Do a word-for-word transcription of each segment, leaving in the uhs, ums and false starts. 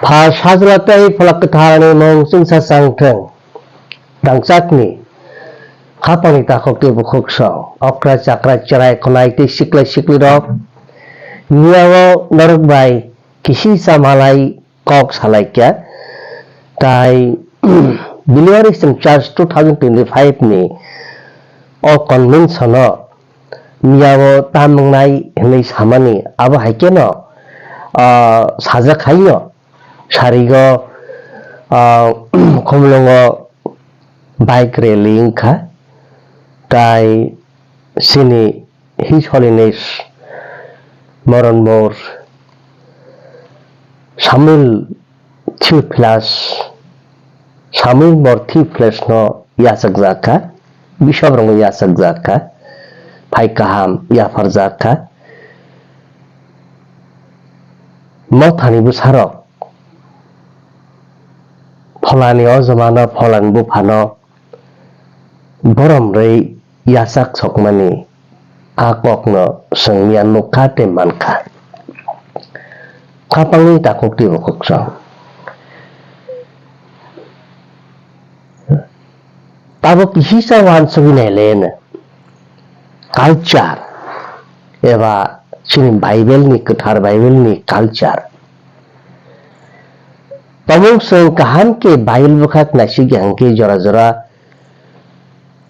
Pha sajla tei phola kwtharni mung chwngsa chang thung. Rangchakni khapangni takhuk tei bukhuk song, okra chakra, cherai khonai tei siklai siklirok miyao norok bai kisi chamalai kok salaikha. Tai Believers in Church two thousand twenty-five ni o convention o miyao tam wngnai hwnwi samani, abo hai kheno, ah, sajak haino sarigo, ah, Khumulwngo bike rally wngkha, tai chini His Holiness Moronmor Samuel Theophilus, Samuel Mor Theophilus no yachakjak kha, Bishop rok no yachakjak kha, phai kaham yapharjak kha. Mothani bwsarok pholani ojomano, pholani buphano borom rwi yachak sokmani a kokno chwng miya nukha tei mankha. Khapangni takhuk tei bukhuk song. Tabuk kisa uansugwi naileno culture eba chini Bible ni, kwthar Bible ni culture. Tamo chwng kaham khe Bible bwkhak naisik ya hwnkhe jora jora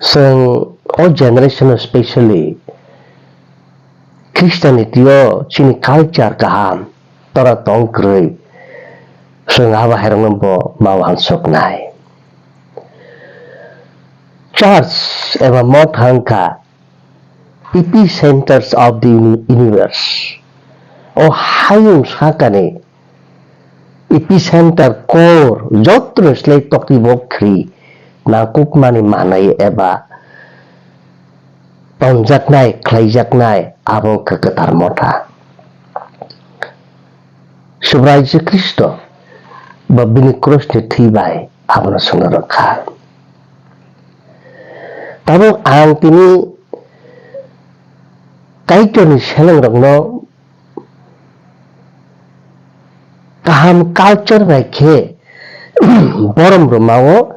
chwng o generation, specially Christianity o chini culture kaham tora tong kwrwi, chwng abo hairokno bo ma uansuknai. Church eba motha wngkha epicenters of the uni-, universe. O hayung sakani epicenter, core, jotono slai tokti bo khri nangkukmani manwi eba tonjaknai, khlaijaknai, abo wngkha kwthar motha. Subrai Jisu Khristo bo bini krusni thwi bai abono chwngno rwkha. Tabuk ang tini Kaitorni selengrokno kaham culture bai khe borom rwmao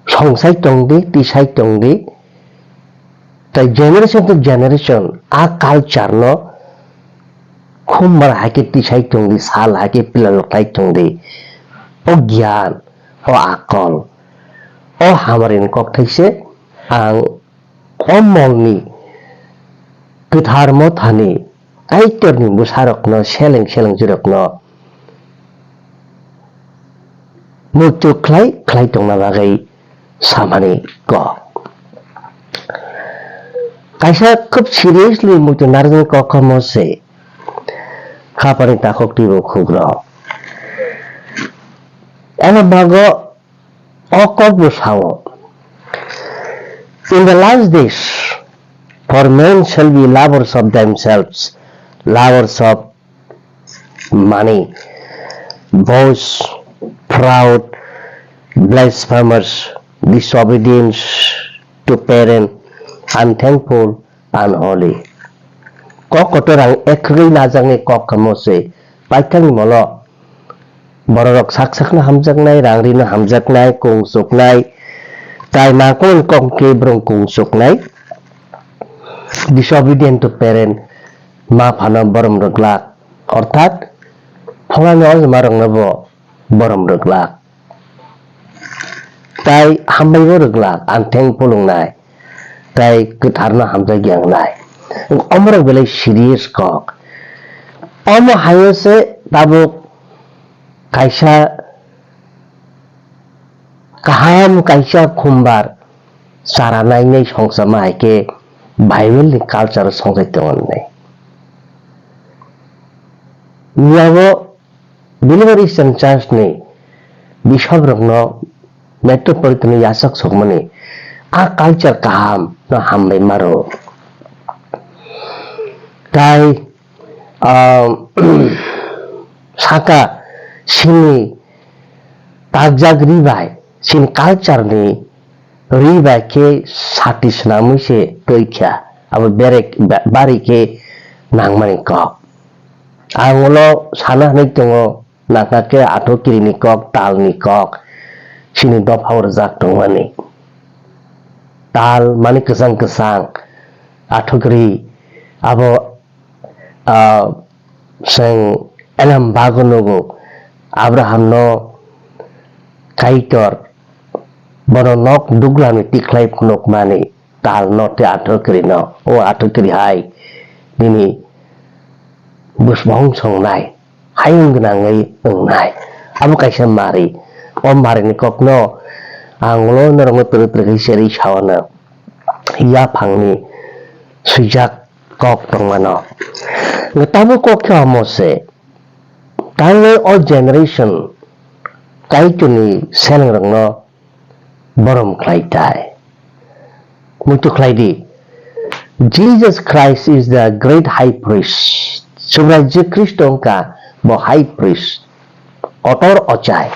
songsai tongdi, tisai tongdi. Tai generation to generation a culture no khumbar hai khe tisai tongdi, sal hai khe pila loklai tongdi. O gyan, o akol, o hamari ni kok thaise ang o mol ni kwthar mothani Kaitorni bwsarokno, seleng selengjwrokno muitu khlai khlai tongna bagwi samani kok. Kaisa khub seriously muitu narwkni kok omo se khapani takhuk twibo khukrok. Eno bago o kok bo sao, "In the last days, for men shall be lovers of themselves, lovers of money, boastful, proud, blasphemous, disobedient to parents, unthankful, unholy." Kok kotor ang ekhwgwi najakni kok kamo se paithakni molo. Bororok sak sakno hamjaknai, rang rino hamjaknai, kung chuknai, tai mangkukmani kok khe borok kung chuknai, disobedient to parent, ma phano borom rwglak, orthat pholani ojma rokno bo borom rwglak. Tai hambai bo rwglak, ang theng pulungnai, tai kwtharno hamjakya wngnai. Omorok belai serious kok. Omo haino se tabuk kaisa kaham, kaisa khumbar chara nainai songchama hai khe Bible ni culture songchai tongo nai. Miyabo Believer Eastern Church ni bishop rokno metropolitan ni yachak sokmani a culture kaham no hambai maro. Tai, ah, saka sini takjak ri bai, sini culture ni ri bai khe sati swnamwi se twi kha, abo berek ba-, bari khe nangmani kok. Ang ulo sana hinwi tongo, nangkha khe athukiri ni kok, tal ni kok, chini dopha o rwjak tongmani. Tal mani kwchang kwchang, athukiri abo, ah, chwng Elam bago nugo, Abraham no Kaitor bono nok duglam ni tikhlai phunukmani tal no tei athukiri no, o athukiri hai nini bwsbong songnai, hayung gwnangwi wngnai. Abo kaisa mari. O mari ni kok no ang ulo norok no twrwk twrwk khe serwi sao no. Yaphang ni swijak kok tongmano. Tabuk kok khe omo se. Tangwi o generation Kaitorni selengrokno borom khlai tai. Muitu khlai di. Jesus Christ is the great high priest. Subrai Jisu Khristo wngkha bo high priest. Otor ochai.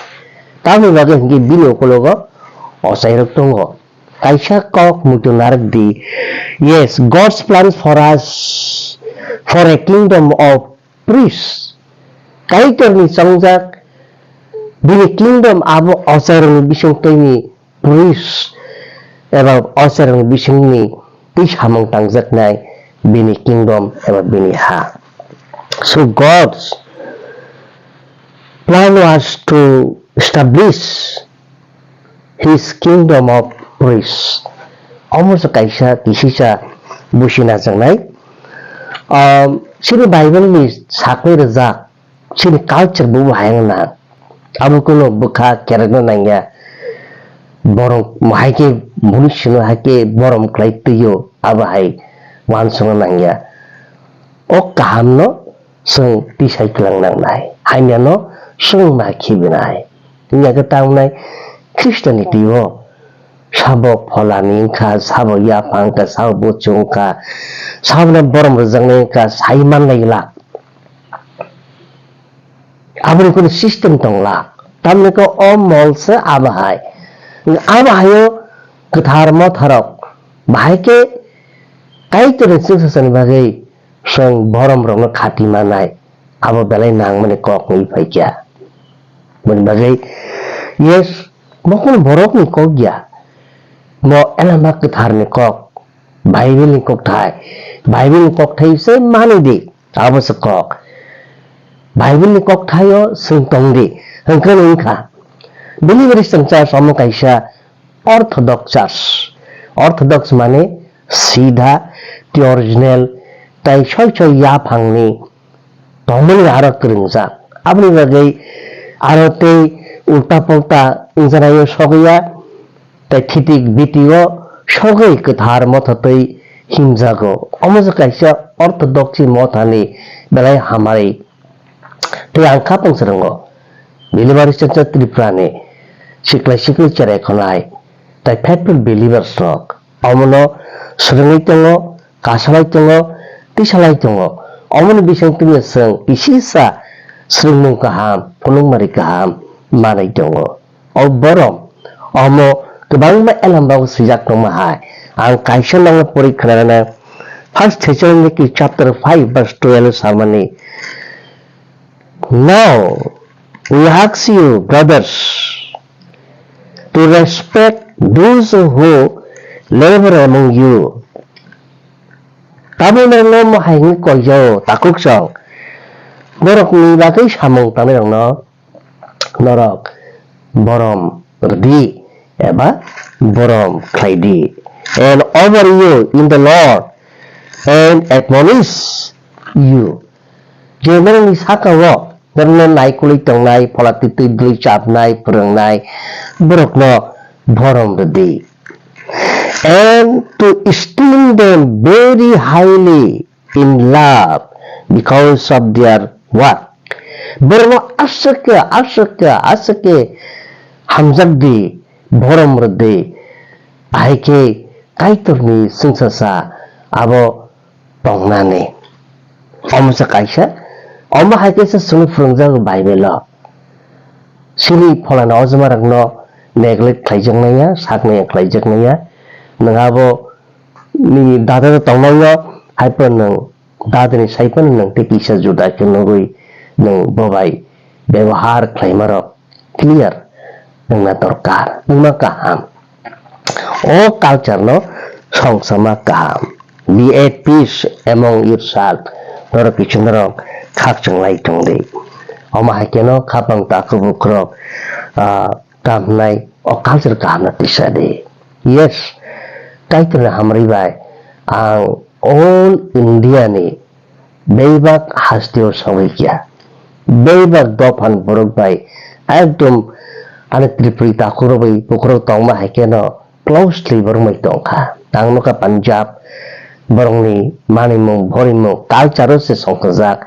Tamni bagwi hinkhe bini ukulogo ochairok tongo. Kaisa kok muitu narwk di. Yes, God's plan for us, for a kingdom of priests. Kaitorni chongjak bini kingdom abo ochairokni bisingtwini priest eba ochairokni bisingni twi samung tangjaknai bini kingdom eba bini ha. So God's plan was to establish his kingdom of priests. Omo se kaisa kisisa busi najaknai. Um, chini Bible ni sakni rijak, chini culture bo bo hayang na. Abo kuno bwkha kerekno nangya. Borok hai khe munisino hai khe borom khlai twiyo, abo hai uansukna nangya. O kahamno chwng tisai kwlang nangnai, hamyano chwng ma khibinai. Wngya khe ta wngnai Christianity o sabo pholani wngkha, sabo yaphang wngkha, sabo buchung wngkha, sabono borom rwjaknai wngkha, sai manlai glak. Aboni kunu system tongla. Tamni khe o mol se abo hai. Abo haio kwthar motharok bahai khe Kaitorni chwngsachani bagwi chwng boromrokno khati manai. Abo belai nangmani kok wngwi phaikha. Boni bagwi yes, mo kunu borokni kok ya. Mo elama kwtharni kok, Bible ni kokthai. Bible ni kokthai se mani di. Abo se kok. Bible ni kokthaio chwng tong di. Hwnkhe no wngkha. Believer Christian Church omo kaisa Orthodox Church. Orthodox mane sidha, tei original, tei soi soi yaphangni tongmani aro kwrwngjak. Aboni bagwi aro tei ulta pulta wngjaknaio sogwi ya. Tei khitik bitio sogwi kwthar motha twi himjago. Omo se kaisa orthodoxy mothani belai hamari. Tei ang kha tong srwngo. Believer Church Tripura ni siklai sikli cherai khonai tei faithful believers rok omono swrwngwi tongo, kasalai tongo, tisalai tongo. Omoni bising twibo chwng kisisa swrwngmung kaham, phunukmari kaham manwi tongo. O borom, omo kwbangma elembao swijak tongma hai. Ang kaisa nangno pori khwnanana, First Thessaloniki chapter five verse twelve samani, "Now we ask you, brothers, to respect those who labor among you." Tabuk norokno mohai hwnwi koijao, takhuk chwng. Norokni bagwi samung tangnai rokno norok borom rwdi eba borom khlaidi. And over you in the Lord and admonish you. Je norokni saka-o norokno naikolwi tongnai, phola twi twi dwi chapnai, phwrwngnai, borokno borom rwdi. And to esteem them very highly in love because of their work. Borokno aswk khe, aswk khe, aswk khe hamjak di, borom rw di. Ahai khe Kaitorni chwngsacha abo tongnani. Omo se kaisa, omo hai khe se chwngno phwrwngjago Bible-o. Chini pholani ojma rokno neglect khlaijaknai ya, saknai ya khlaijaknai ya. Nwng abo nini dada da tongnai no, hai phano nwng dada ni sai phano nwng tei kisa juda khe nugwi nwng bo bai bebohar khlaimarok clear wngna dorkar, wngma kaham. O culture no songsama kaham. Be at peace among yourself. Norok kiching norok khakchang lai tong di. Omo hai khe no khapang takhuk bukhurok, ah, kaham hwnai o culture kaham no tisa di. Yes, Kaitor ni hamri bai ang all India ni bebak hasteo sogwi kya. Bebak dophan borok bai ekdom ani Tripuri takhuk rok bai bukhurok tongma hai khe no closely borok bai tongkha. Ang nukha Punjab, borokni manimung, borimung, culture-o se songkojak.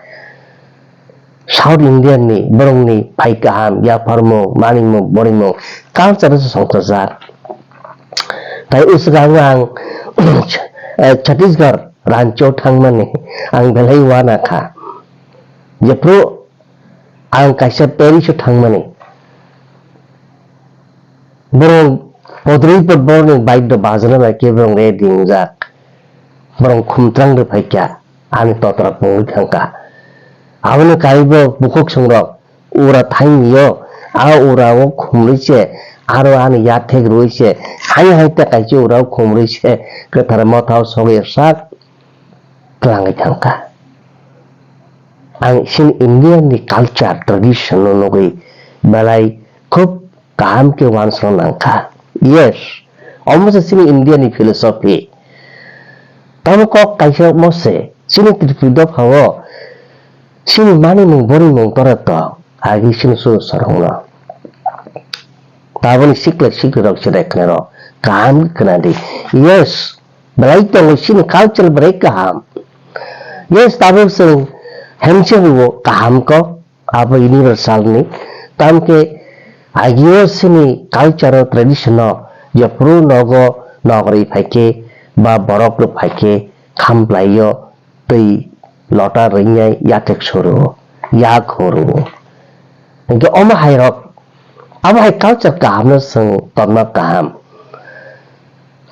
South Indian ni borokni phai kaham, yapharmung, manimung, borimung, culture-o se songkojak. Tai uswkango ang, eh, Chhattisgarh rancho thangmani ang belai uana kha. Jephru ang kaisa Paris-o thangmani. Borok podrwi pod borokni bike do bajana bai khe borok ready wngjak. Borok khumtrang rw phaikha, ani totra pungwi thangkha. Aboni kaibo bukhuk songrok ura thaimio, a ura o khumrwi se, aro ani yathek rwi se, hai hai ta kaisa ura o khumrwi se, kwthar motha o sogwi sak twlangwi thangkha. Ang chini India ni culture, tradition no nugwi belai khub kaham khe uansukna nangkha. Yes, omo se chini India ni philosophy. Tamo kok kaisa omo se chini Tripuri dopha o chini manimung borimung tora tok agi chini su sorong no. Taboni sikla sikla rok chwrai khna rok kaham khna di. Yes, belai tongo chini culture belai kaham. Yes, tabuk chwng handshake rwo kaham kok, abo universal ni. Tamkhe agio chini culture o tradition o jephru nogo nogri phaikhe ba borok rok phaikhe khamplaio twi lota ringnai yathek suru, yak huru. Hingke omo hai rok, abo hai culture kaham no chwng tongma kaham.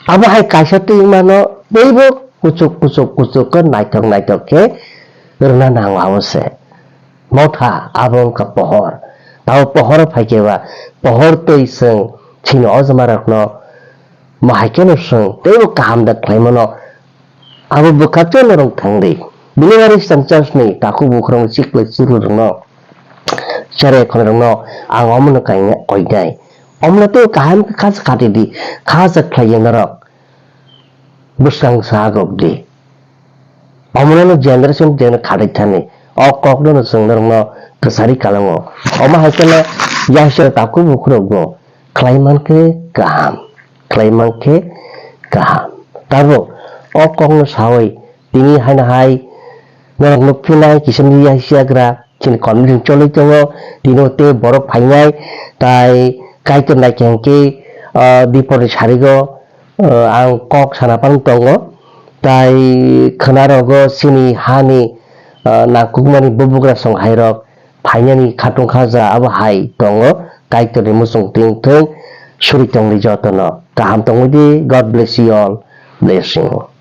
Abo hai kaisa twi mano teibo kuchuk kuchuk kuchuk khe naithok naithok khe rwna nango abo se. Motha abo wngkha pohor. Abo pohor phaikhe ba pohor twi chwng chini ojma rokno mo hai kheno chwng teibo kaham da khlai mano. Abo bwkhak chwng norok thang di. Bini bagwi chwng church ni takhuk bukhurok sikla chwrwrwrokno, cherai khonirokno ang omono kaina koinai. Omono tei kaham khe kha se khati di, kha se khlai ya norok. Bwskang sa agok di. Omono no generation generation khatai thani. O kokno no chwng norokno kwchari kalango. Omo hai kheno yaisera takhuk bukhurokbo khlai mankhe kaham. Khlai mankhe kaham. Tabuk o kokno sawi tini haino hai norok nukphinai kisamni yaisiyagra chini convention choli tongo, tini o tei borok phainai tai Kaitor naikhe hwnkhe, ah, biporni sarigo, ah, ang kok sana phang tongo tai khwnarogo chini hani, ah, nangkukmani bubugra song hairok phainani khatung khaja abo hai tongo. Kaitorni muchung twing thung, suri tongdi jotono. Kaham tongwi di. God bless you all. Blessing.